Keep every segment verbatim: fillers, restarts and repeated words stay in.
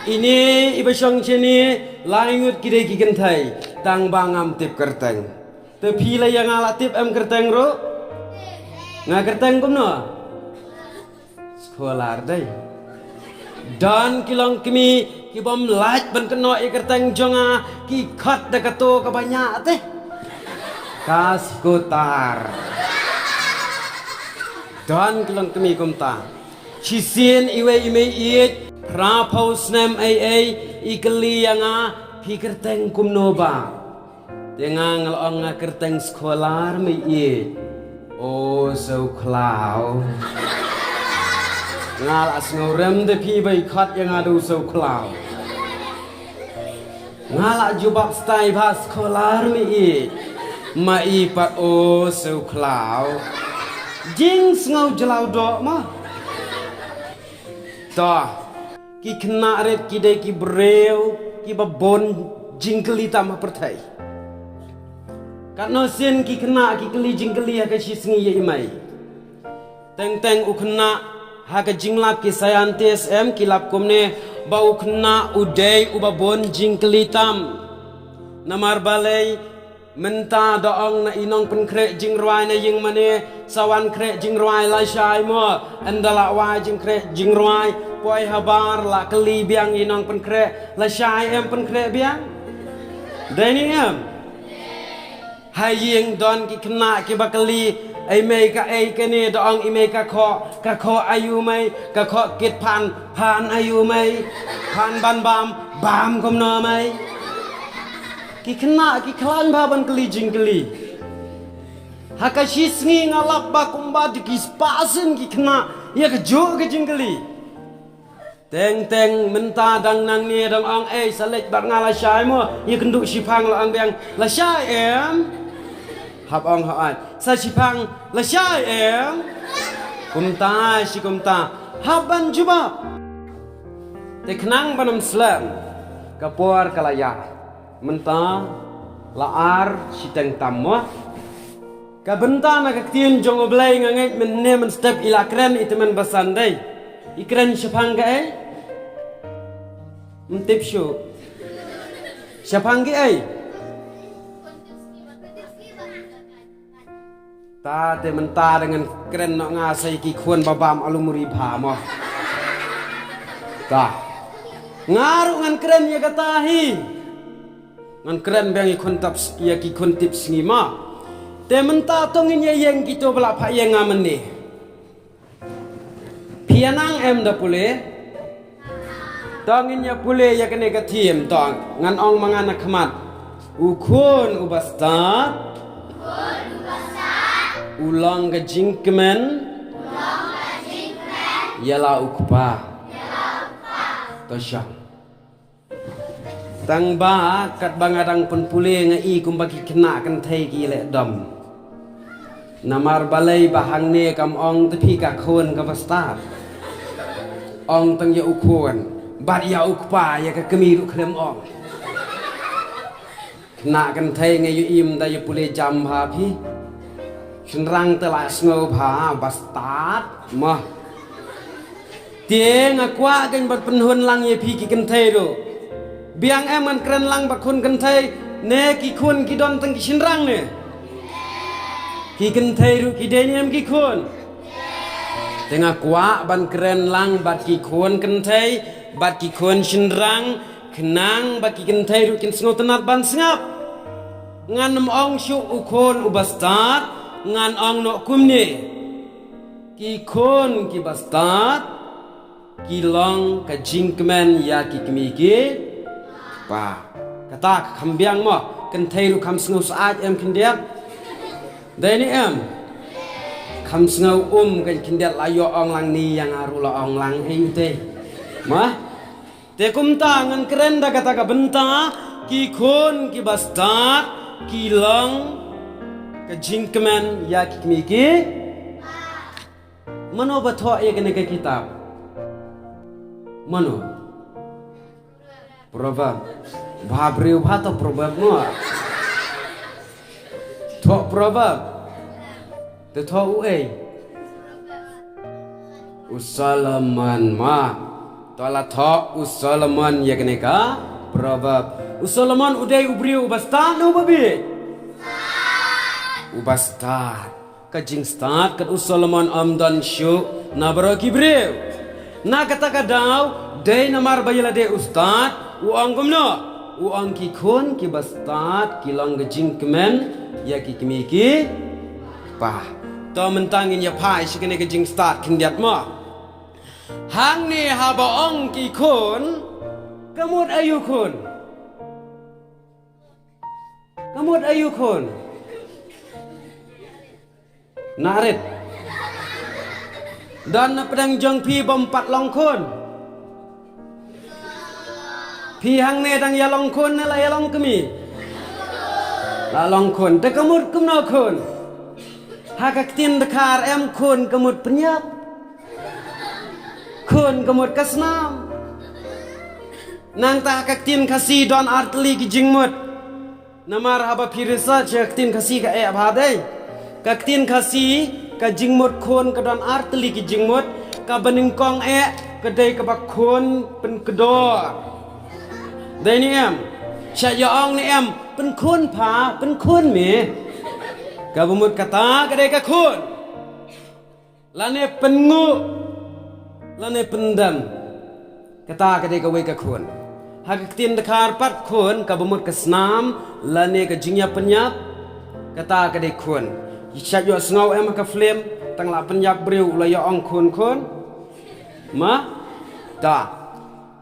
Ine iba shong shane lai ngut ki dei ki kynthei, tang ba ngam tip kyrteng. Te phi la ïa nga la tip em kyrteng ruh? Nga kyrteng kumno? Scholar dei. Don ki longkmie ki bym lait ban kynnoh ïa kyrteng jong nga, ki khot da kato kaba ñiah te. Ka Skotar. Don ki longkmie kumta. Shisien iwei i mei ïeit, phra phew snem ei ei, i kylli ïa nga, phi kyrteng kumno bah? Te nga nga la ong nga kyrteng Scholar mei ïeit. O Sewkhlaw. Nga la sngew rem de phi ba i khot ïa nga da u Sewkhlaw. Nga la jubab stai ba Scholar mei ïeit. Ma i pat o Sewkhlaw. Jingsngew jyllaw doh ma. To, ki khynnah rit ki dei ki briew kiba bun jingkylli tam ha pyrthei. Katno sien ki khynnah ki kylli jingkylli ha ka shi sngi ïa i mei. Teng teng u khynnah, ha ka jinglap ki scientist em ki lap kumne ba u khynnah u dei uba bun jingkylli tam. Namar balei? Mynta da ong na i nongpynkhreh jingrwai na ïing mane, sa wan khreh jingrwai lashai mo, ynda la wai jingkhreh jingrwai, poi habar la kylli biang i nongpynkhreh, lashai em pynkhreh biang? Dei ne em? Ha ïing don ki khynnah kiba kylli, ei mei kaei kane, da ong i mei ka khoh, ka khoh aïu mei, ka khoh kit phan, phan aïu mei, phan ban bam, bam kumno mei. Ki khynnah ki khlaiñ bha ban kylli jingkylli. Ha ka shi sngi nga lap ba kumba da ki spah sien ki khynnah ïa kajuh ka jingkylli. Teng teng mynta dang nangne dang ong, ei sa leit bad nga lashai mo, ïakynduh shiphang, la ong biang, lashai em? Hap ong hooid, sa shiphang, lashai em? Kumta shi kumta, hap ban jubab. Te khnang ban ym slem, ka por ka la ïaid. Mynta la ar shiteng tam mo. Ka bynta na ka ktien jong U Blei nga ngeit mynne mynstep i la kren i tymmen basan dei. I kren shaphang kaei? Ym tip shuh. Shaphang kaei? Ta te mynta da ngan kren noh nga sa ïa ki khun ba bam alu muri bha mo. Ta. Nga ruh ngan kren ïa kata hi. Ngan kren biang ïa khun tap s-, ïa ki khun tip sngi mo. Te mynta to ngin ïa ïeng kito ba la phah ïeng nga mynne. Phi ïa nang em da pule? To ngin ïa pule ïa kane ka theme to. Ngan ong ma nga na khmat. U khun uba stad u long ka jingkmen ïa la u kpa. To shong. Tang ba katba nga dang pynpule nga i kumba ki khynnah kynthei ki leh dom. Namar balei ba hangne kam ong te phi ka khun kaba stad. Ong tang ïa u khun bad ïa u kpa, ïa ka kmie ruh khlem ong. Khynnah kynthei nga ïohi ym da ïa pule jam bha phi. Shynrang te la sngew bha ba stad mo. Te nga kwah kein ban pynhun lang ïa phi ki kynthei ruh. Biang em ngan kren lang bad khun kynthei ne ki khun ki don tang ki shynrang ne? Ki kynthei ruh ki dei ne em ki khun? Te nga kwah ban kren lang bad ki khun kynthei bad ki khun shynrang khnang ba ki kynthei ruh kin sngewtynnat ban sngap. Ngan ym ong shuh u khun uba stad, ngan ong noh kumne. Ki khun kiba stad ki long ka jingkmen ïa ki kmie ki kpa. Kata ka kham biang mo, kynthei ruh kham sngew syaid em khyndiat. Dei ne em? Kham sngew um kan khyndiat la ïoh ong lang ne ïa nga ruh la ong lang ei te. Mo? Te kumta ngan kren da kata ka bynta, ki khun kiba stad ki long ka jingkmen ïa ki kmie ki. Mano ba thoh ïa kane ka kitab? Mano? Proverb. Bha briew bha to proverb mo. Thoh proverb. Te thoh u ei? U Solomon ma. To la thoh u Solomon ïa kane ka proverb. U Solomon u dei u briew uba stad ne uba bieit? Uba stad. Ka jingstad kat u Solomon ym don shuh na baroh ki briew. Na kata ka daw, dei namar ba ïa lade u stad, u ong kumno? U ong ki khun kiba stad ki long ka jingkmen ïa ki kmie ki kpa. To mynta ngin ïa phai sha kane ka jingstad khyndiat mo. Hangne haba ong ki khun, ka mut aïu khun? Ka mut aïu khun? Narit. Don na pdeng jong phi bym pat long khun? Phi hangne dang ïa long khun ne la ïa long kmie? La long khun. Te ka mut kumno khun? Ha ka ktien Dkhar em khun ka mut pynïap. Khun ka mut ka snam. Nangta ha ka ktien Khasi don ar tylli ki jingmut. Namar haba phi research ha ka ktien Khasi ka eh bha dei. Ka ktien Khasi ka jingmut khun ka don ar tylli ki jingmut. Kaba nyngkong eh ka dei kaba khun pynkdor. Dei ne em? Sha ïa ong ne em? Pynkhun pha, pynkhun me. Kaba mut kata ka dei ka khun. Lane pynnguh, lane pyndem. Kata ka dei kawei ka khun. Ha ka ktien Dkhar pat khun kaba mut ka snam, lane ka jingïap pynïap. Kata ka dei khun. Sha ïohsngew em ha ka film, tang la pynïap briew u la ïa ong khun khun. Ma? Ta.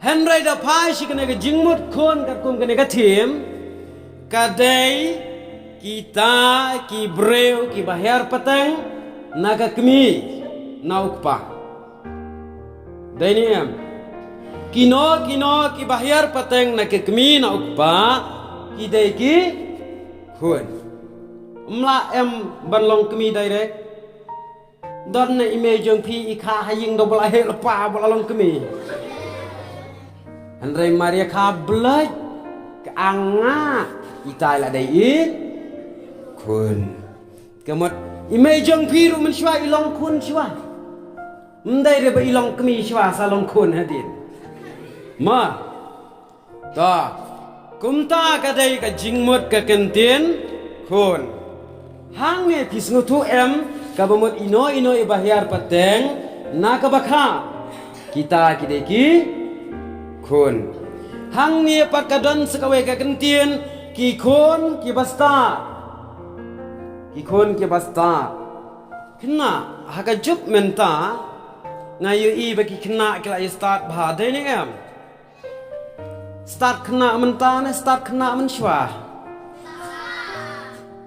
Hynrei da phai sha kane ka jingmut khun katkum kane ka theme, ka dei kita ki briew kiba hiar pateng na ka kmie na u kpa. Dei ne em? Kino kino kiba hiar pateng na ka kmie na u kpa ki dei ki khun. Ym lah em ban long kmie direct. Don na i mei jong phi i kha ha ïing da ba la heh lypa ba la long kmie. Hynrei mar ïa kha blei ka anga i tai la dei i khun. Ka mut i mei jong phi ruh mynshuwa i long khun shuwa. Ym dei re ba i long kmie shuwa sa long khun hadien. Ma. Ta, kumta ka dei ka jingmut ka kyntien khun. Hangne phi sngewthuh em kaba mut ino ino iba hiar pateng na kaba kha. Kita ki dei ki khun. Hangne pat ka don sa kawei ka kyntien ki khun kiba stad. Ki khun kiba stad. Khynnah ha ka juk mynta nga ïohi ba ki khynnah ki la ïa stad bha dei ne em? Stad khynnah mynta ne stad khynnah mynshuwa?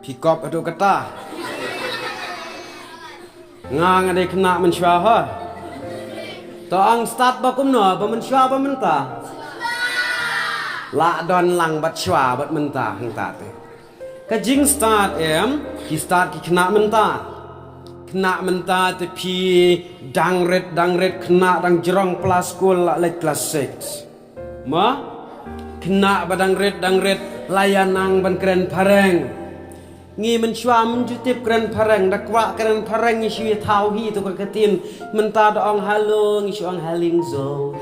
Phi kop haduh kata. Nga nga dei khynnah mynshuwa ho. To ong stad ba kumno ba mynshuwa ba mynta? La don lang bad shuwa bad mynta hangta te. Ka jingstad em, ki stad ki khynnah mynta. Khynnah mynta te phi dang rit dang rit khynnah dang jrong pla skul la leit klas six. Ma? Khynnah ba dang rit dang rit la ïa nang ban kren phareng. Ngi mynshuwa mynjutip kren phareng da kwah kren phareng ngi shu ïa thaw hi to ka ktien mynta da ong hello ngi shu ong heling zo.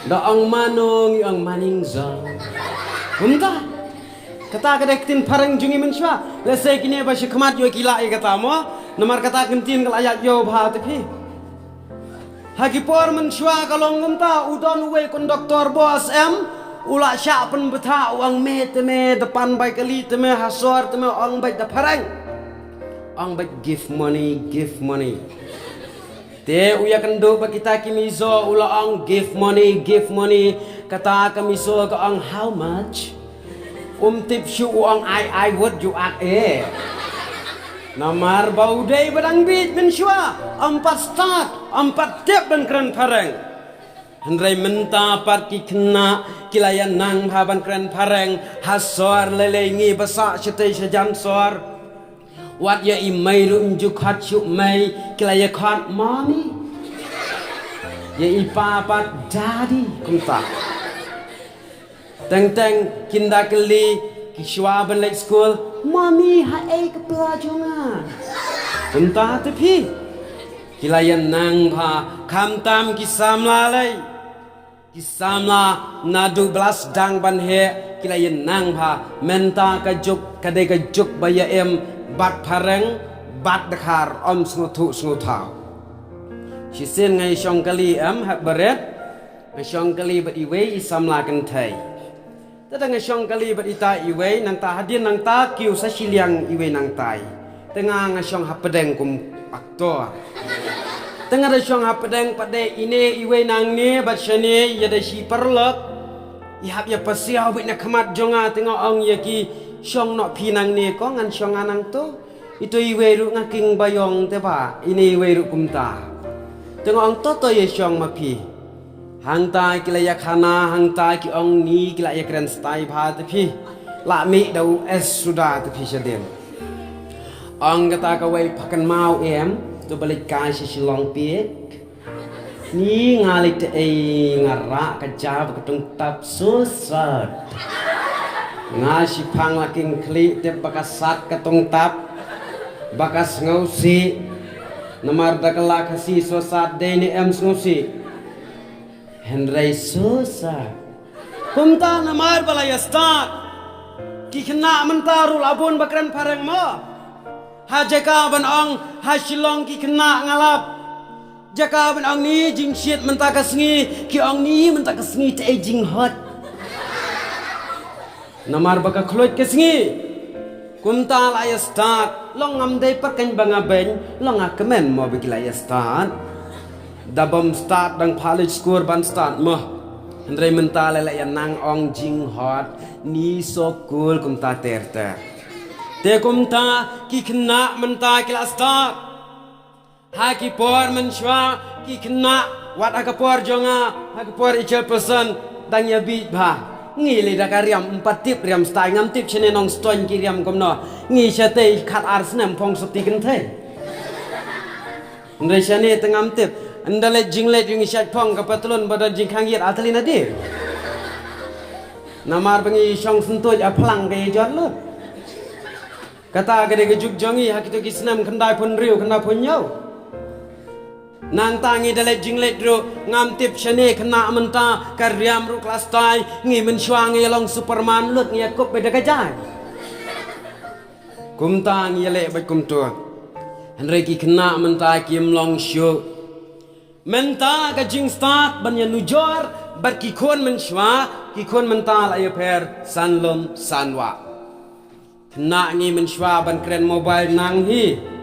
Da ong mano ngi ong maning zo. Mynta. Kata ka dei ktien phareng jong ngi mynshuwa. Lehse kine ba shi khmat ïoh ki lah ïa kata mo. Namar kata ka ktien ka la ïaid ïoh bha te phi. Ha ki por mynshuwa ka long kumta u don uwei konduktor bos em. U la shah pynbthah u ong me te me da pan bai kali te me ha sor te me ong beit da phareng. Ong beit give money, give money. Te u ïa kynduh ba kita ki miso u la ong give money, give money. Kata ka miso ka ong how much? Um tip shu u ong I I would you ak e. Namar ba u dei ba dang bit mynshuwa, um pat stad, um pat tip ban kren phareng. Hynrei mynta pat ki khynnah ki la ïa nang bha ban kren phareng ha sor lei lei ngi ba sah shatei shajan sor. Wat ïa i mei ruh ym ju khot shuh mei ki la ïa khot mommy. Ïa i pa pat daddy kumta. Teng teng kin da kylli ki shuwa ban leit skul mommy ha ei ka pla jong nga. Kumta te phi. Ki la ïa nang bha, khamtam ki samla lei. Ki samla naduh ba la sdang ban heh, ki la ïa nang bha, mynta ka juk, ka dei ka juk ba ïa im, bad phareng, bad dkhar, ym sngewthuh sngewthaw. Shisien nga ïa shong kali em, hap barit, nga shong kali bad iwei i samla kynthei. Te da nga shong kali bad ita iwei nangta, hadien nangta kiew sa shiliang iwei nangtai. Te nga nga shong hapdeng kum aktor. Te nga da shong hapdeng pat de ine iwei nangne bad shane ïa da shi paralok. I hap ïa pasiaw bad na khmat jong nga te nga ong ïa ki shong noh phi nangne ko ngan shong nga nangto. Ito iwei ruh nga king ba ïong te ba ine iwei ruh kumta. Te nga ong to to ïa shong ma phi. Hangta ki la ïa khana, hangta ki ong ni ki la ïa kren stai bha te phi. La mih da u es suda te phi shadien. Ong kata kawei phakan mau em, to ba leit kai sha Shillong piek. Ni nga leit te ei nga rah ka jaw ka tungtap susat. Nga shiphang la king khlieh tip ba ka sat ka tungtap. Ba ka sngewsih. Namar da ka la ka si susat dei ne em sngewsih. Hynrei susah. Kumta namar ba la ïa start. Ki khynnah mynta ruh la bun ba kren phareng mo. Ha jaka ban ong ha Shillong ki khynnah nga lap. Jaka ban ong ni jingshit mynta ka sngi, ki ong ni mynta ka sngi te ei jinghot. Namar ba ka khluit ka sngi. Kumta la ïa start, long ngam dei pat kan ba nga beiñ, long nga kmen mo ba ki la ïa start. Da bym start dang pha leit skul ban start mo. Hynrei mynta la la ïa nang ong jinghot, ni so cool kumta ter ter. Te kumta ki khynnah mynta ki la start. Ha ki por mynshuwa, ki khynnah, wat ha ka por jong nga, ha ka por i chairperson, dang ïa bit bha. Ngi lei da ka riam, ym pat tip riam stai, ngam tip shane Nongstoiñ ki riam kumno. Ngi shatei khat ar snem phong sopti kynthei. Hynrei shane te ngam tip, ynda leit jingleit ïa ngi shat phong ka patlun ba don jingkhang ïit ar tylli na die. Namar ba ngi shong syntuid a phlang ka ïa jot lut. Kata ka dei ka juk jong ngi ha kito ki snem khyndai phew hynriew khyndai phew hynñiew. Nangta ngi da leit jingleit ruh ngam tip shane khynnah mynta ka riam ruh ka la stai ngi mynshuwa ngi long Superman lut ngi ïa kup beit da ka jai. Kumta ngi ïa leh beit kumto. Hynrei ki khynnah mynta kim long shuh. Mynta ka jingstad ban ïa nujor bad ki khun mynshuwa, ki khun mynta la ïapher san lum san wah. Khynnah ngi mynshuwa ban kren mobile nang hi.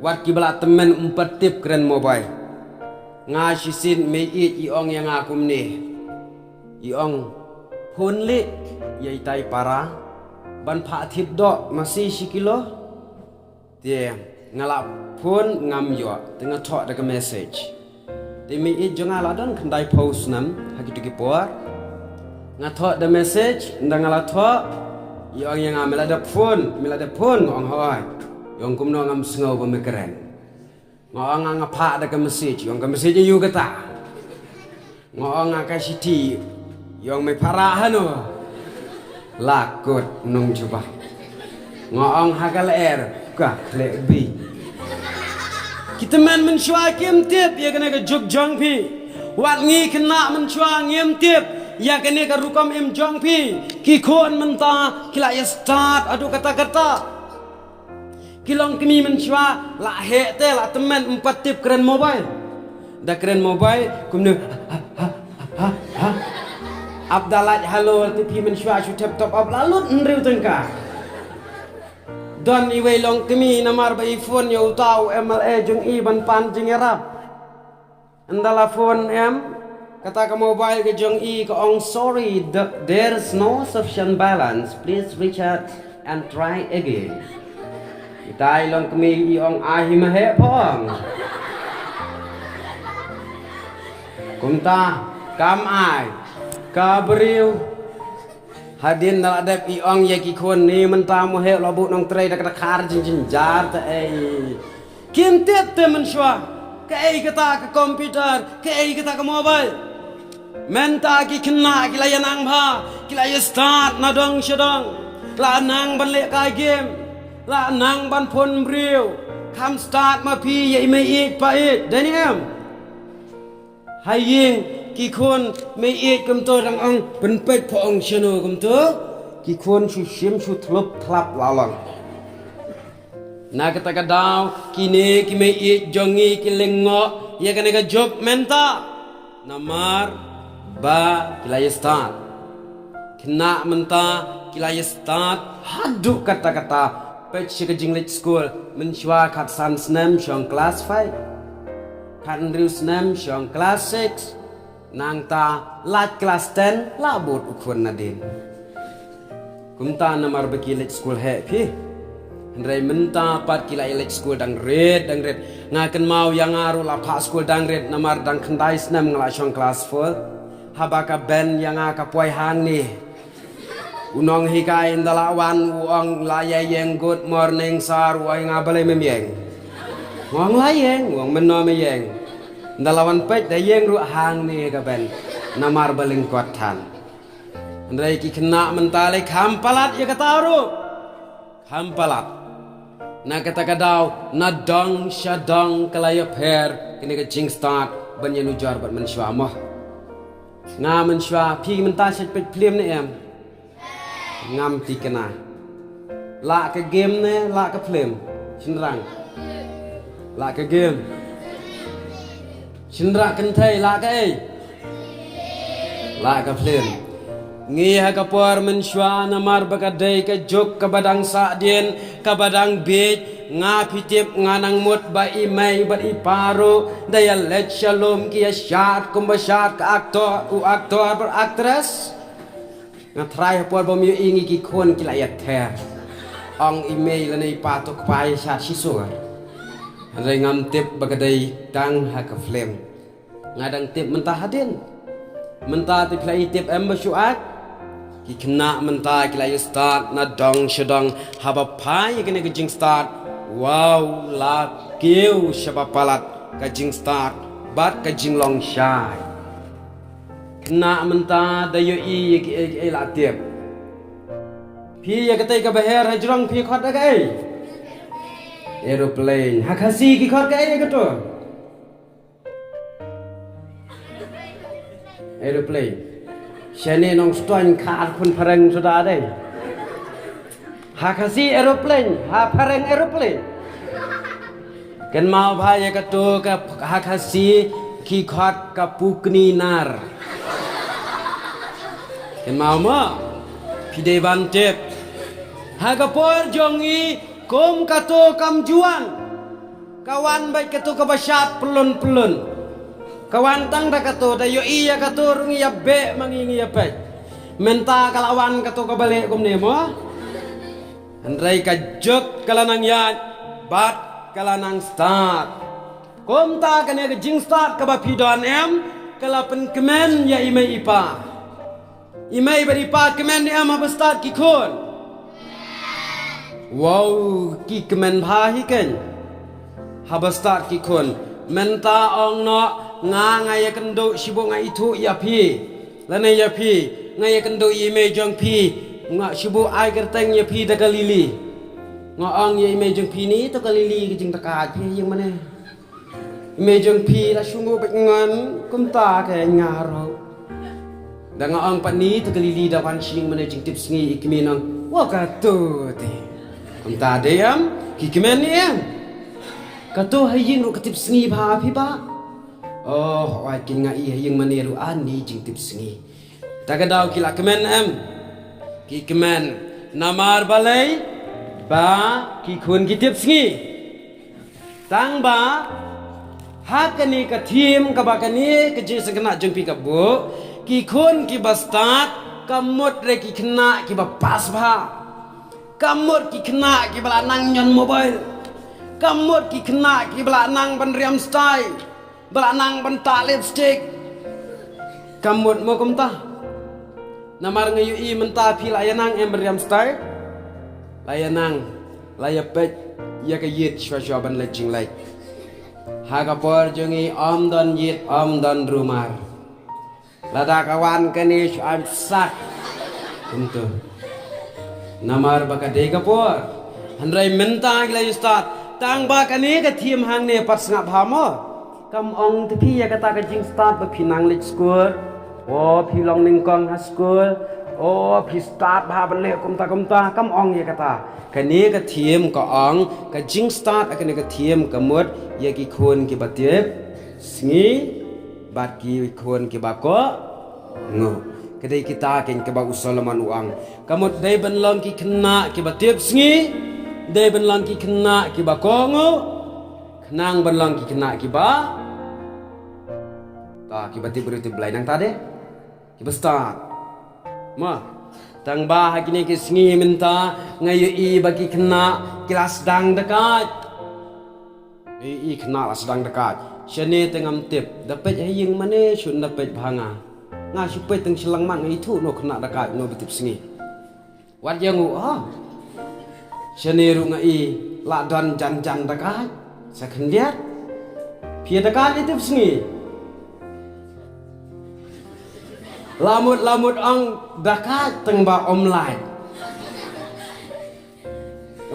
Wat ki ba la tymmen ym pat tip kren mobile. Nga shisien mei ïeit i ong ïa nga kumne. I ong phone leh ïa itai para ban phah thied doh masi shi kilo. Te nga la phone ngam ïoh, te nga thoh da ka message. Te mei ïeit jong nga la don khyndai phew snem ha kito ki por. Nga thoh da message, ynda nga la thoh, i ong ïa nga me la dep phone, me la dep phone, nga ong hooid. I ong kumno ngam sngew ba me kren. Nga ong nga phah da ka message, i ong ka message aïu kata. Nga ong nga ka shithi, i ong me phah rah hano. La kut nong jubab. Nga ong ha ka lyer, ka khleh bi. Ki tymmen mynshuwa kim tip ïa kane ka juk jong phi. Wat ngi khynnah mynshuwa ngim tip ïa kane ka rukom im jong phi. Ki khun mynta ki la ïa stad haduh katta katta. Ki long kmie mynshuwa la heh te la tymmen ym pat tip kren mobile. Da kren mobile kumne ha ha ha ha. Ap da lait halo te phi mynshuwa shu tep top up la lut hynriew tyngka. Don iwei long kmie namar ba i phone ïa uta u M L A jong i ban pan jingïarap. Ynda la phone em, kata ka mobile ka jong i ka ong sorry, th- there's no sufficient balance. Please recharge and try again. Itai long kmie i ong ai hi ma heh phong. Kumta kam ai ka briew. Hadien da la dep i ong ïa ki khun ni mynta mo heh la buh nongtrei da ka dkhar jingjynjar te ei. Kim tip te mynshuwa kaei kata ka computer, kaei kata ka mobile. Mynta ki khynnah ki la ïa nang bha, ki la ïa stad na dong sha dong. La nang ban leh kai game, la nang ban phone briew. Kham start ma phi ïa i mei ïeit pa ïeit, dei ne em? Ha ïing ki khun mei ïeit kumto dang ong pynpeit pha ong shano kumto. Ki khun shu shim shu thlup thlap la long. Na kata ka daw kine ki mei ïeit jong ngi ki lyngngoh ïa kane ka juk mynta. Namar ba ki la ïa start. Khynnah mynta ki la ïa start haduh katta katta. Peit sha ka jingleit skul, mynshuwa khatsan snem shong klas five. Khathynriew snem shong klas six. Nangta leit klas ten la bud u khun nadien. Kumta namar ba ki leit skul heh phi. Hynrei mynta pat ki la ïa leit skul dang rit dang rit. Nga kynmaw ïa nga ruh la phah skul dang rit namar dang khyndai snem nga la shong klas four. Haba ka Ben ïa nga ka poi hangne. U nonghikai ynda la wan u ong la ïa ïeng good morning sir, u ong ïa nga balei mem ïeng. U ong la ïeng, u ong mynno me ïeng. Ynda la wan peit da ïeng ruh hangne ka Ben. Namar ba lyngkot than. Hynrei ki khynnah mynta lei kham palat ïa kata ruh. Kham palat. Na kata ka daw na dong sha dong ka la ïapher kane ka jingstad ban ïanujor bad mynshuwa mo. Nga mynshuwa phi mynta shet peit phlim ne em? Ngam thikna. Lah ka game ne lah ka phlim? Shynrang. Lah ka game. Shynrang kynthei lah ka ei. Lah ka phlim. Ngi ha ka por mynshuwa namar ba ka dei ka juk kaba dang sahdien kaba dang bieit. Nga phi tip nga nang mut ba i mei bad i pa ruh da ïa leit sha lum ki ïa shad kumba shad ka actor u actor bad actress. Nga trai ha por ba ym ïohi ngi ki khun ki la ïa ther. Ong i mei lane i pa to kpa ïa shad shisur. Hynrei ngam tip ba ka dei tang ha ka phlim. Nga dang tip mynta hadien. Mynta te phi la i tip em ba shu act. Ki khynnah mynta ki la ïa stad na dong sha dong haba phai ïa kane ka jingstad. Wow la kiew shaba palat ka jingstad bad ka jinglong shai. Khynnah mynta da ïohi ïa kiei kiei la tip. Phi ïa katei kaba her ha jrong phi khot da kaei? Aeroplane. Ha Khasi ki khot kaei ïa kato? Aeroplane. Shane Nongstoiñ kha ar khun phareng suda dei. Ha Khasi aeroplane, ha phareng aeroplane. Kynmaw bha ïa kato ka ha Khasi ki khot ka pukni nar. Kynmaw mo? Phi dei ban tip. Ha ka por jong ngi kum kato kam ju wan. Ka wan bad kato kaba shad pylun pylun. Ka wan tang da kato da ïohi ïa kato ruh ngi ïa beh ma ngi ngi ïa peit. Mynta ka la wan kato kaba leh kumne mo. Hynrei ka juk ka la nang ïaid bad ka la nang stad. Kumta kane ka jingstad kaba phi don em ka la pynkmen ïa i mei i pa. I mei bad i pa kmen ne em haba stad ki khun? Wow, ki kmen bha hi ken. Haba stad ki khun. Mynta ong noh nga nga ïa kynduh shibuh nga ithuh ïa phi. Lane ïa phi nga ïa kynduh ïa i mei jong phi. Nga shibuh ai kyrteng ïa phi da ka Lily. Nga ong ïa i mei jong phi ni to ka Lily ka jingtaka phi ïa mane. I mei jong phi la shu nguh bad ngan kumta ka nga ruh. Da nga ong pat ni to ka Lily da wan sha ïing mane jingtip sngi i kmie nong. Wa kato te. Kumta dei em ki kmen ne em. Kato ha ïing ruh ka tip sngi bha phi ba. Oh, oi kin nga i ha ïing mane ruh ani jingtip sngi. Ta ka daw ki la kmen em. Ki kmen namar balei ba ki khun ki tip sngi. Tang ba ha kane ka thim kaba kane ka jingsngewkhynnah jong phi ka buh ki khun kiba stad ka mut re ki khynnah kiba pass bha. Ka mut ki khynnah kiba la nang ñion mobile. Ka mut ki khynnah kiba la nang ban riam stai. Ba la nang ban tah lipstick. Ka mut mo kumta. Namar nga ïohi mynta phi la ïa nang em ban riam stai. La ïa nang la ïa peit ïa ka ïit shuwa shuwa ban leit jingleit. Ha ka por jong ngi ym don ïit ym don rumar. Lada ka wan kane shu ai sak. Kumto. Namar ba ka dei ka por. Hynrei mynta ngi la ïa stad. Tang ba kane ka theme hangne pat sngap bha mo. Kam ong te phi ïa kata ka jingstad ba phi nang leit skul. O phi long nyngkong ha skul. O phi stad bha ban leh kumta kumta. Kam ong ïa kata. Kane ka theme ka ong ka jingstad ha kane ka theme ka mut ïa ki khun kiba tip sngi bad ki khun kiba kohnguh. Ka dei kita keiñ kaba u Solomon u ong. Ka mut dei ban long ki khynnah kiba tip sngi, dei ban long ki khynnah kiba kohnguh, khnang ban long ki khynnah kiba, ta kiba tip briew tip Blei nangta de, kiba stad. Mo, tang ba ha kine ki sngi mynta nga ïohi ba ki khynnah ki la sdang dakaid. Ïohi khynnah la sdang dakaid. Shane te ngam tip. Da peit ha ïing mane shu da peit bha nga. Nga shu peit tang shyllangmat nga ithuh no khynnah dakaid no ba tip sngi. Wat ïa ngu ah. Shane ruh nga i la don jan jan dakaid. Sa khyndiat. Phi dakaid i tip sngi. Lamut lamut ong dakaid tang ba ym lait.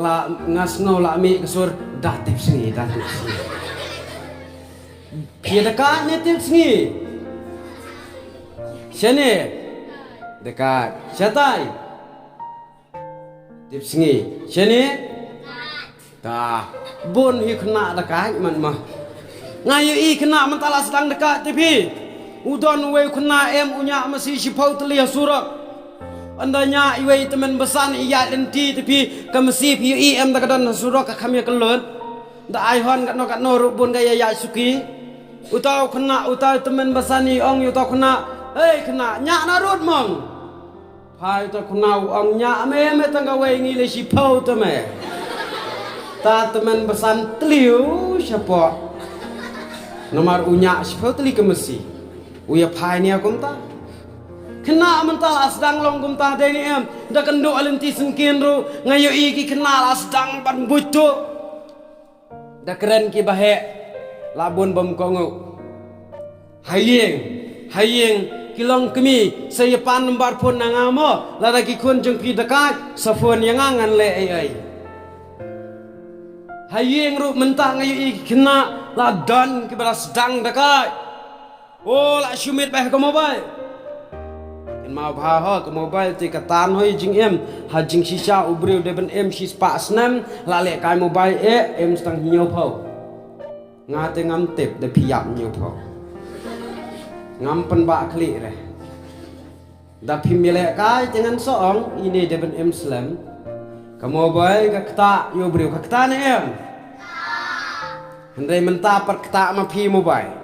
La nga sngew la mih ka sur da tip sngi, da tip sngi. Phi dakaid ne tip sngi? Shane? Dakaid. Shatai? Tip sngi. Shane? Ta. Bun hi khynnah dakaid man ma. Nga ïohi khynnah mynta la sdang dakaid te phi. U don uwei u khynnah em u ñiah masi shiphew tylli ha surok. Ynda ñiah iwei i tymmen basan i ïaid lynti te phi ka masi phi ïohi em da ka don ha surok ka kham ïa ka lut. Da ai hon katno katno ruh bun ka ïa ïaid suki. Uta u khynnah uta i tymmen basan i ong ïa uta u khynnah. Hei khynnah ñiah na rud mong. Phai uta u khynnah u ong ñiah me me tang kawei ngi leh shiphew te me. Ta tymmen basan tliw shapoh. Namar u ñiah shiphew tylli ka masi. U ïa phai nia kumta. Khynnah mynta la sdang long kumta dei ne em. Da kynduh ha lynti syngkien ruh nga ïohi ki khynnah la sdang ban buit tuh. Da kren kiba heh la bun bym kohnguh. Ha ïing, ha ïing ki long kmie sa ïa pan nambar phone na nga mo, lada ki khun jong phi dakaid sa phone ïa nga ngan leh ei ei. Ha ïing ruh mynta nga ïohi ki khynnah la don kiba la sdang dakaid. O la shu miet bha ka mobile. Kynmaw bha ho ka mobile te ka tan hoi jingim. Ha jingshisha u briew dei ban im shispah snem la lehkai mobile eh im stang hynñiewphew. Nga te ngam tip da phi ïap hynñiewphew. Ngam pynbah khlieh re. Da phim ïalehkai te ngan sa ong ine dei ban im slem. Ka mobile ka ktah ïa u briew ka ktah ne em. Hynrei mynta pat ktah ma phi mobile.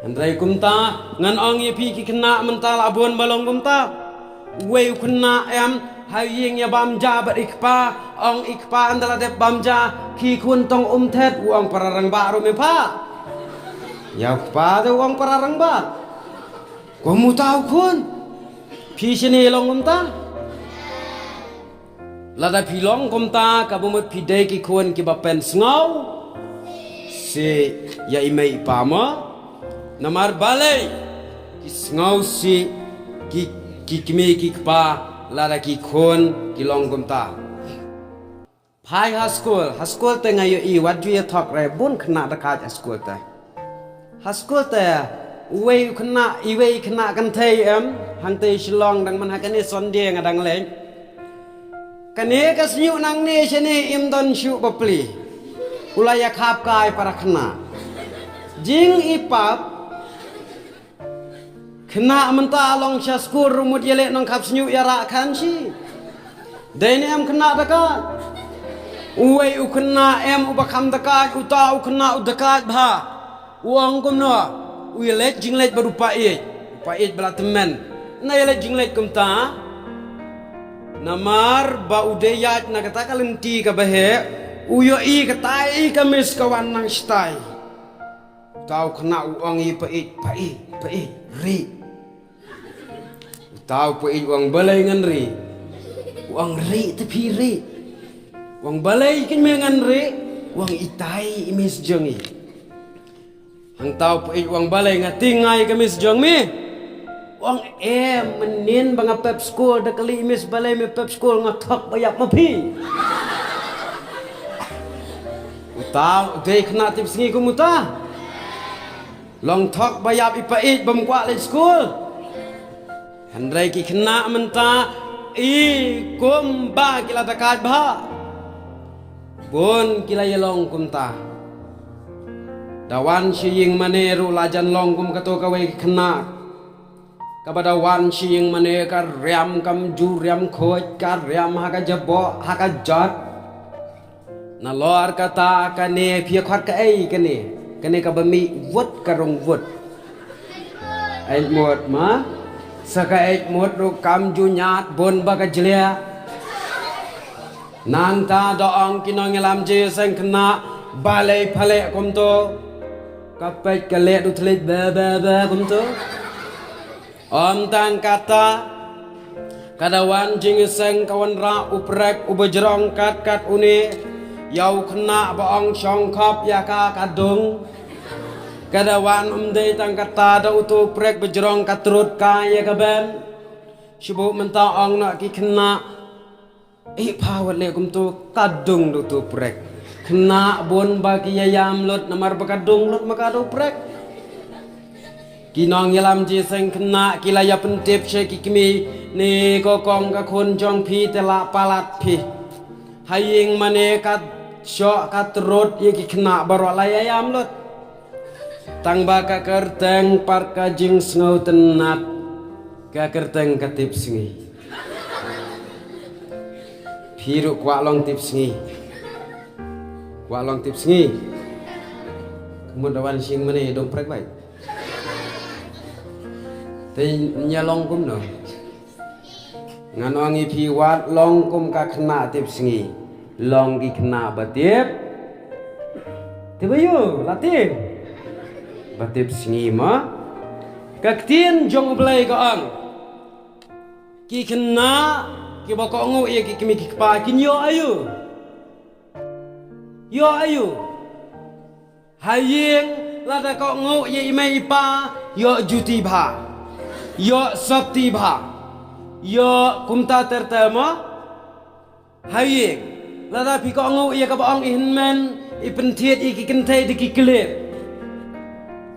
Hynrei kumta ngan ong ïa phi ki khynnah mynta la bun ba long kumta. Uwei u khynnah em ha ïing ïa bam ja bad i kpa, ong i kpa ynda la dep bam ja ki khun tong um thet u ong para rangbah ruh me pha. Ïa u kpa te u ong para rangbah. Ko muta u khun. Phi shane long kumta. Lada phi long kumta ka ba mut phi dei ki khun kiba pynsngew. Si ïa i mei i pa mo. Namar balei ki sngew si ki ki kmie ki kpa lada ki khun ki long kumta. Phai ha skul, ha skul te nga ïohi wat ju ïa thok re bun khynnah dakaid ha skul te. Ha skul te uwei u khynnah, iwei i khynnah kynthei em, hangtei Shillong dang man ha kane Sunday nga dang leit. Kane ka shñiuh nangne shane im don shuh bapli. U la ïa khap kai para khynnah. Jing i pap khynnah mynta long sha skul ruh mut ïa leh nongkhap shñiuh ïa rah khan shi. Dei ne em khynnah dakaid. Uwei u khynnah em uba kham dakaid uta u khynnah u dakaid bha. U ong kumno u ïa leit jingleit bad u paieit. U paieit ba la tymmen. Na ïa leit jingleit kumta. Namar ba u dei ïaid na kata ka lynti kaba heh u ïohi katai ka miss ka wan nang shatai. Uta u khynnah u ong ïa i paieit, paieit, paieit, rieh. Uta u paieit u ong balei ngan rieh. U ong rieh te phi rieh. U ong balei keiñ me ngan rieh. U ong itai i miss jong ngi. Hangta u paieit u ong balei nga tieng nga ïa ka miss jong me. U ong em mynnin ba nga pep skul da kylli i miss balei me pep skul nga thok ba ïap ma phi. Tau dei khynnah tipsngi kum uta. Long thok ba ïap i paieit bym kwah leit skul. Hynrei ki khynnah mynta i kumba ki la da kait bha. Bun ki la ïalong kumta. Da wan sha ïing mane ruh la jan long kum kato kawei ki khynnah. Kaba da wan sha ïing mane ka riam kam ju riam khuid, ka riam ha ka jaboh, ha ka jot. Nalor kata kane phi khot kaei kane. Kane kaba mih wut ka rung wut. Eit mut ma. Sa ka eit mut ruh kam ju ñiad bun ba ka jliah. Nangta da ong ki nongïalam jingïaseng khynnah, balei pha leh kumto. Ka peit ka leh du thylliej ba ba ba kumto. Ym tang kata, ka da wan jingïaseng ka wanrah u prek uba jrong kat kat une, ïa u khynnah ba ong shong khop ïa ka ka dung. Ka da wan ym dei tang kata, da uto u prek ba jrong ka trud ka ïa ka ben. Shu buh mynta ong noh ki khynnah. Eh, pha wat leh kumto, ka dung da uto u prek. Khynnah bun ba ki ïa ïam lut namar ba ka dung lut ma ka da u prek. Ki nongïalam jingïaseng khynnah ki la ïa pyntip sha ki kmie, ne ko kong ka khun jong phi te la palat phi. Ha ïing mane ka shoh ka trud ïa ki khynnah baroh la ïa ïam lut. Tang ba ka kyrteng pat ka jingsngewtynnat, ka kyrteng ka tipsngi. Phi ruh kwah long tipsngi. Kwah long tipsngi. Ka mut da wan sha ïing mane dong prek bai. Te ñia long kumno. Ngan ong ïa phi wat long kum ka khynnah tipsngi. Long ki khynnah ba tip. Tip aïu, la tip. Ba tipsngi ma. Ka ktien jong U Blei ka ong. Ki khynnah kiba kohnguh ïa ki kmie ki kpa kin ïoh aïu. Ïoh aïu. Ha ïing lada kohnguh ïa i mei i pa, ïoh juti bha. Ïoh sopti bha. Ïoh kumta ter ter mo. Ha ïing lada phi kohnguh ïa kaba ong i hynmen, i pynthied ïa ki kynthei da ki klet.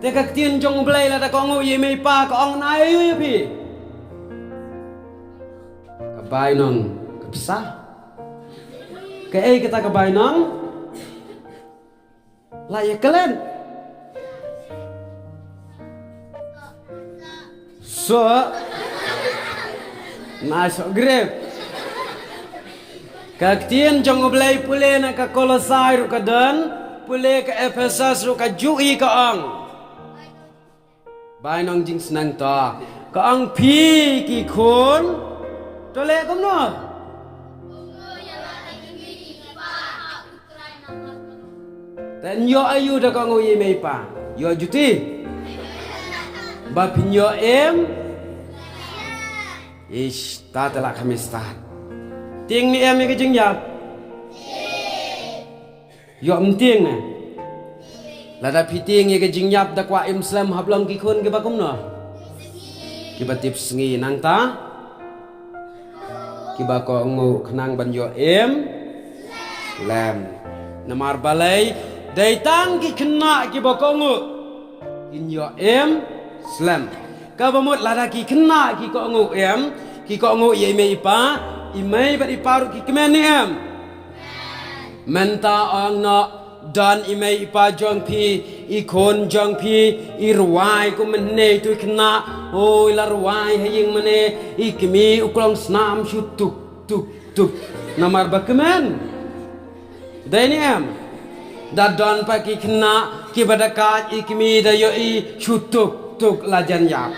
Te ka ktien jong U Blei lada kohnguh ïa i mei i pa ka ong na aïu ïa phi. Ka bainong ka pisa. Kaei kata ka bainong? La ïa klet. So. Na so grep. Ka ktien jong U Blei pule na ka Kolosai ruh ka don, pule ka Ephesos ruh ka ju i ka ong. Bainong jingsneng to. Ka ong phi ki khun. To leh kumno. Te ïoh aïu da kohnguh ïa i mei i pa. Ïoh juti. Ba phin ïoh im. Ish, ta te la kham stad. Tieng ne em ïa ka jingïap. Ïoh ym tieng ne. Lada phi tieng ïa ka jingïap da kwah im slem hap long ki khun kiba kumno. Kiba tipsngi nangta. Kiba kohnguh khnang ban ïoh im slem. Namar balei dei tang ki khynnah kiba kohnguh kin ïoh im slem. Kaba mut lada ki khynnah ki kohnguh im, ki kohnguh ïa i mei i pa, i mei bad i pa ruh ki kmen ne em. Mynta ong noh don i mei i pa jong phi, i khun jong phi, i rwai kum mynne tu i khynnah, oi la rwai ha ïing mane, i kmie u klong snam shu tuk tuk tuk. Namar ba kmen. Dei ne em. Da don pat ki khynnah kiba da kait i kmie da ïohi shu tuk tuk la jan ïap.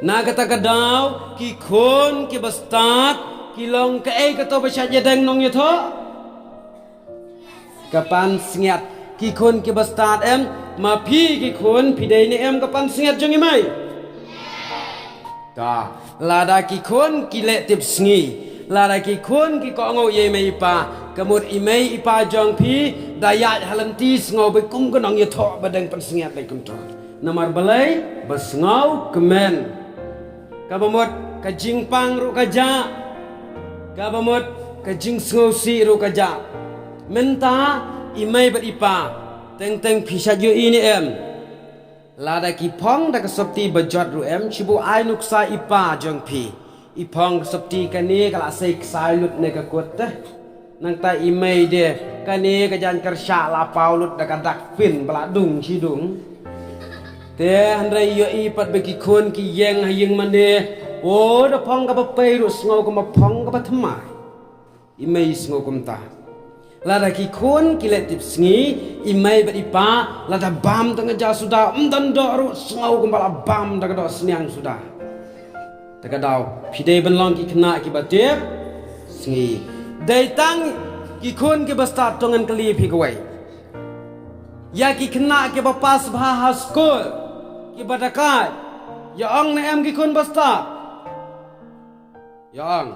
Na kata ka daw ki khun kiba stad ki long kaei kato ba shait ïadeng nongïathoh. Ka pansngiat ki khun kiba stad em, ma phi ki khun phi dei ne em ka pansngiat jong i mei. Ta, lada ki khun ki leh tipsngi, lada ki khun ki kohnguh ïa i mei i pa, ka mut i mei i pa jong phi da ïaid ha lynti sngew bad kum ka nongïathoh ba dang pansngiat leh kumto. Namar balei ba sngew kmen. Kaba mut ka jingpang ruh ka jah. Kaba mut ka jingsngewsih ruh ka jah. Mynta I mei bad i pa, teng teng phi shait ïohi ne em? Lada ki phong da ka sopti ba jot ruh em, shu buh ai nuksa i pa jong phi. I phong ka sopti kane ka la sei ksai lut ne ka kut te. Nangta i mei de kane ka jaiñ kyrshah la paw lut da ka dak pin ba la dung shi dung. Te hynrei ïohi pat ba ki khun ki ïeng ha ïing mane. O, da phong kaba pei ruh sngew kumba phong kaba thymmai. I mei i sngew kumta. Lada ki khun ki leh tip sngi, i mei bad i pa, lada bam tang ka ja suda, ym don doh ruh sngew kumba la bam da ka doh sniang suda. Te ka daw, phi dei ban long ki khynnah kiba tip sngi. Dei tang ki khun kiba stad, to ngan kylli phi kawei. Ïa ki khynnah kiba pass bha ha skul, kiba dakaid, ïa ong ne em ki khun ba stad? Ïa ong.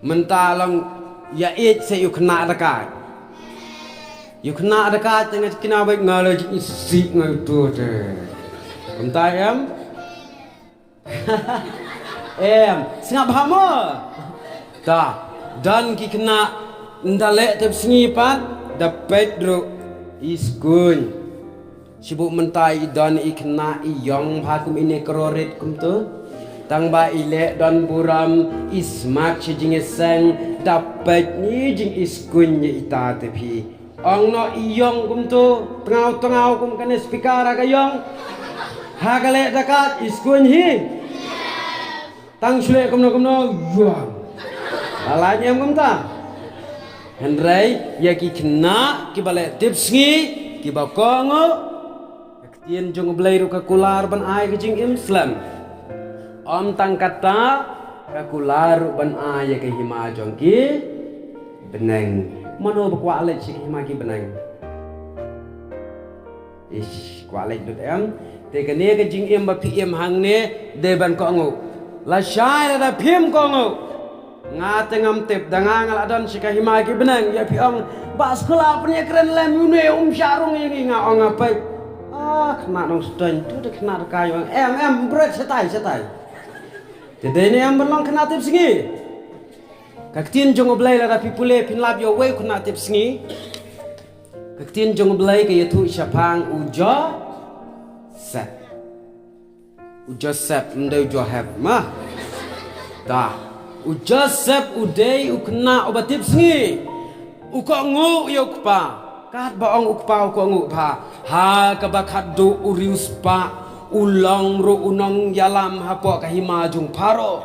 Mynta long ïa ïeit se ïa u khynnah dakaid. Ïa u khynnah dakaid te nga kina bad nga la jingïasih nga tu te. Mynta em? Em, sngap ha mo. Ta, don ki khynnah ynda leh tip sngi pat da peit ruh i skuiñ. Shu buh mynta i don i khynnah i ïong bha kum ine kororit kumto. Tang ba i leh don burom i smat sha jingïaseng da peit ni jingiskuiñ ïa ita te phi. Ong noh i ïong kumto, tngaw tngaw kum kane speaker ha ka ïong. Ha ka leh dakaid i skuiñ hi. Tang shu leh kumno kumno, ïong. La lait em kumta. Hynrei ïa ki khynnah kiba leh tip sngi, kiba kohnguh, ka ktien jong U Blei ruh ka kular ban ai ka jingim slem. Ym tang kata, ka kular ruh ban ai ïa ka hima jong ki bneng. Mano ba kwah leit sha ka hima ki bneng? Ish, kwah leit lut em. Te kane ka jingim ba phi im hangne dei ban kohnguh. Lashai lada phim kohnguh, nga te ngam tip, da nga nga la don sha ka hima ki bneng, ïa phi ong, Bah Skula, pynïakren lem ïa une, um shah rung ïa ngi, nga ong, nga peit. Ah, khynnah Nongstoiñ, tu dei khynnah Rakai, ong, em, em, bret, shatai, shatai. Te dei ne em ban long khynnah tip sngi? Ka ktien jong U Blei lada phi pule phin lap ïa uwei u khynnah tip sngi. Ka ktien jong U Blei ka ïathuh shaphang u Joseph. U Joseph, ym dei u Johep, ma. Da. U Joseph u dei u khynnah uba tip sngi. U kohnguh ïa u kpa. Katba ong u kpa u kohnguh bha. Ha kaba khatduh u riewspah, u long ruh u nongïalam hapoh ka hima jong u Pharaoh.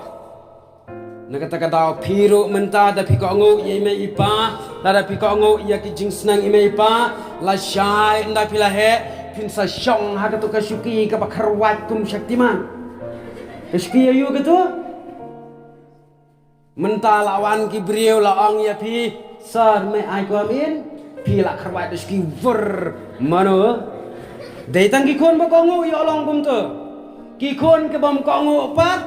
Na kata ka daw phi ruh mynta da phi kohnguh ïa i mei i pa, lada phi kohnguh ïa ki jingsneng i mei i pa, lashai ynda phi la heh, phin sa shong ha kato ka shuki kaba kharwait kum Shaktiman. Ka shuki ïa u kato? Mynta la wan ki briew la ong ïa phi, Sir, may I come in? Phi la kharwait da shuki vur, mano? Dei tang ki khun ba kohnguh ïoh long kumto. Ki khun ki bym kohnguh pat,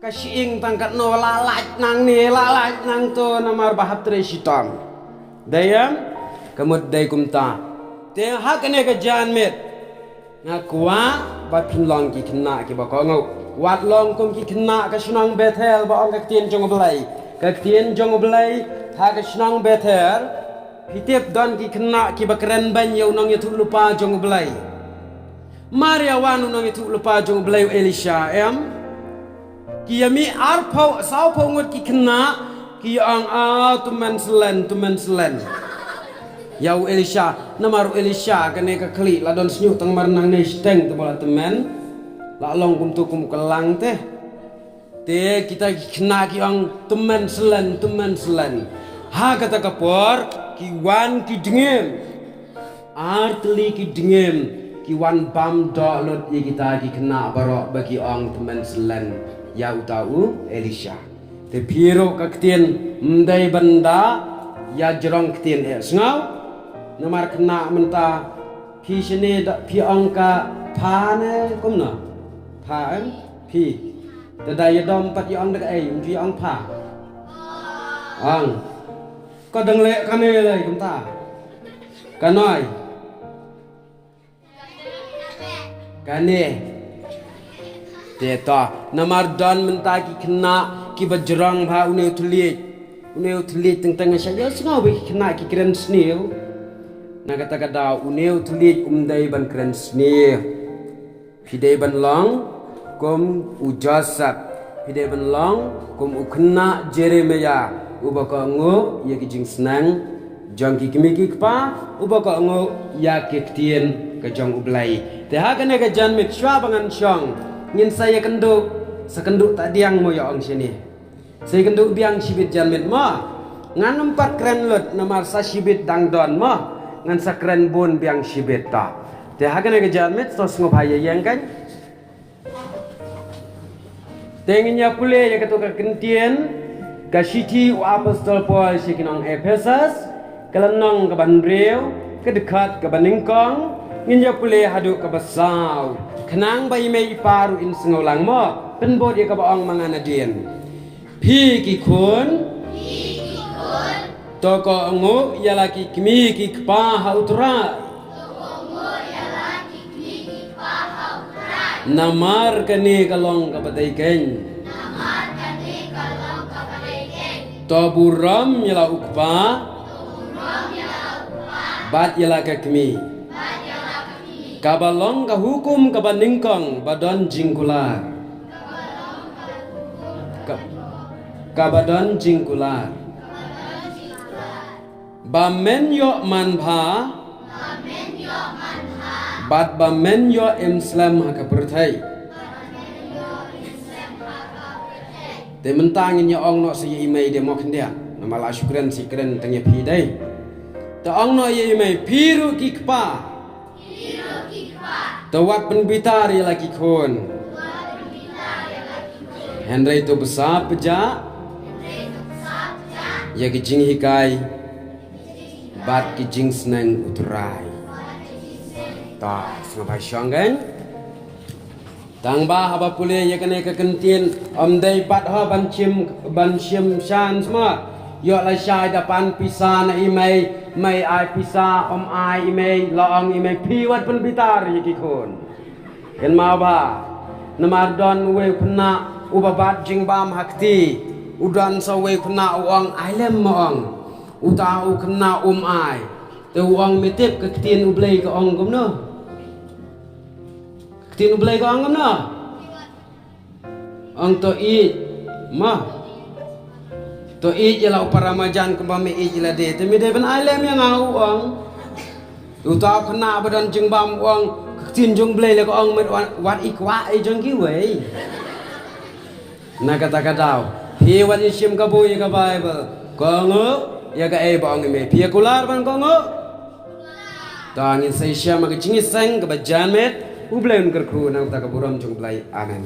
ka shyieng tang katno, la lait nangne, la lait nangto, namar ba hap trei shitom. Dei em? Ka mut dei kumta. Te ha kane ka janmiet, nga kwah ba phin long ki khynnah kiba kohnguh. Wat long kum ki khynnah ka shnong Bethel ba ong ka ktien jong U Blei. Ka ktien jong U Blei ha ka shnong Bethel, phi tip don ki khynnah kiba kren beiñ ïa u nongïathuhlypa jong U Blei. Mar ïa wan u nongïathuhlypa jong U Blei u Elisha, em? Ki ïa mih arphew, sawphew ngut ki khynnah, ki ong, ah, tymmen slen, tymmen slen. Ïa u Elisha, namar u Elisha kane ka khlieh la don shñiuh tang mar nangne shiteng te ba la tymmen. La long kumto kum u kylang te. Te kita ki khynnah ki ong tymmen slen, tymmen slen. Ha kata ka por, ki wan ki dngiem. Ar tylli ki dngiem, ki wan bam doh lut ïa kita ki khynnah baroh ba ki ong tymmen slen ïa uta u Elisha. Te phi ruh ka ktien ym dei ban da ïa jrong ktien eh, sngew. Namar khynnah mynta phi shane da phi ong ka pha ne kumno? Pha em? Phi. Te da ïa dom pat ïa ong da kaei, ym ju ïa ong pha. Ong. Ka dang leh kane lei kumta. Ka noi. Kane. Te to, namar don mynta ki khynnah kiba jrong bha une u thylliej. Une u thylliej teng teng sha ïohsngew ba ki khynnah ki kren sniew. Na kata ka daw une u thylliej um dei ban kren sniew. Phi dei ban long kum u Joseph. Phi dei ban long kum u khynnah Jeremiah, uba kohnguh ïa ki jingsneng jong ki kmie ki kpa, uba kohnguh ïa ki ktien ka jong U Blei. Te ha kane ka janmiet shuwa ba ngan shong, ngin sa ïakynduh, sa kynduh tadiang mo ïa ong shane. Sa ïakynduh biang shibit janmiet mo. Ngan ym pat kren lut namar sa shibit dang don mo. Ngan sa kren bun biang shibit ta. Te ha kane ka janmiet to sngewbha ïa ïeng kan. Te ngin ïa pule ïa kato ka kyntien ka shithi u Apostol Paul sha ki nong Ephesus, ka lynnong kaba hynriew, ka dkhot kaba nyngkong, ngin ïa pule haduh kaba saw. Khnang ba i mei i pa ruh in sngewlang mo, pynbud ïa kaba ong ma nga nadien. Phi ki khun, to kohnguh ïa la ki kmie ki kpa ha U Trai. Namar kane ka long kaba dei keiñ. To burom ïa la u kpa bad ïa la ka kmie. Kaba long ka hukum kaba nyngkong ba don jingkular. Ka, kaba don jingkular. Ba men ïoh manbha. Bad ba men ïoh im slem ha ka pyrthei. Te mynta ngin ïa ong noh sa ïa i mei de mo khyndiat. Namar la shu kren sa kren tang ïa phi dei. Te ong noh ïa i mei, phi ruh ki kpa. Te wat pynbitar ïa la ki khun. Hynrei to bsa pjah. Ïa ki jinghikai bad ki jingsneng U Trai. Ta sngewbha shong kan. Tang ba haba pule ïa kane ka kyntien, ym dei pat ho ban shim, ban shim shan sma. Ïoh lashai da pan pisa na i mei, mei ai pisa, ym ai i mei, la ong i mei phi wat pynbitar ïa ki khun. Kynmaw ba namar don uwei u khynnah uba bat jingbam ha kti, u don sa uwei u khynnah u ong ai lem ma ong. Uta u khynnah um ai. Te u ong me tip ka ktien U Blei ka ong kumno? Ka ktien U Blei ka ong kumno? Ong to ïeit ma. To ïeit ïa la u para marjan kumba me ïeit ïa lade. Te me dei ban ai lem ïa nga u ong. Uta u khynnah ba don jingbam u ong ka ktien jong U Blei la ka ong met wat, wat i kwah i jong kiwei. Na kata ka daw phi wan ïa shim kabu ïa ka Baibl. Kohnguh ïa kaei ba ong i mei, phi ïa kular ban kohnguh? Ta ngin sa ïa shim ka jingïaseng kaba janmiet. U Blei un kyrkhu na kata ka burom jong U Blei. Amen.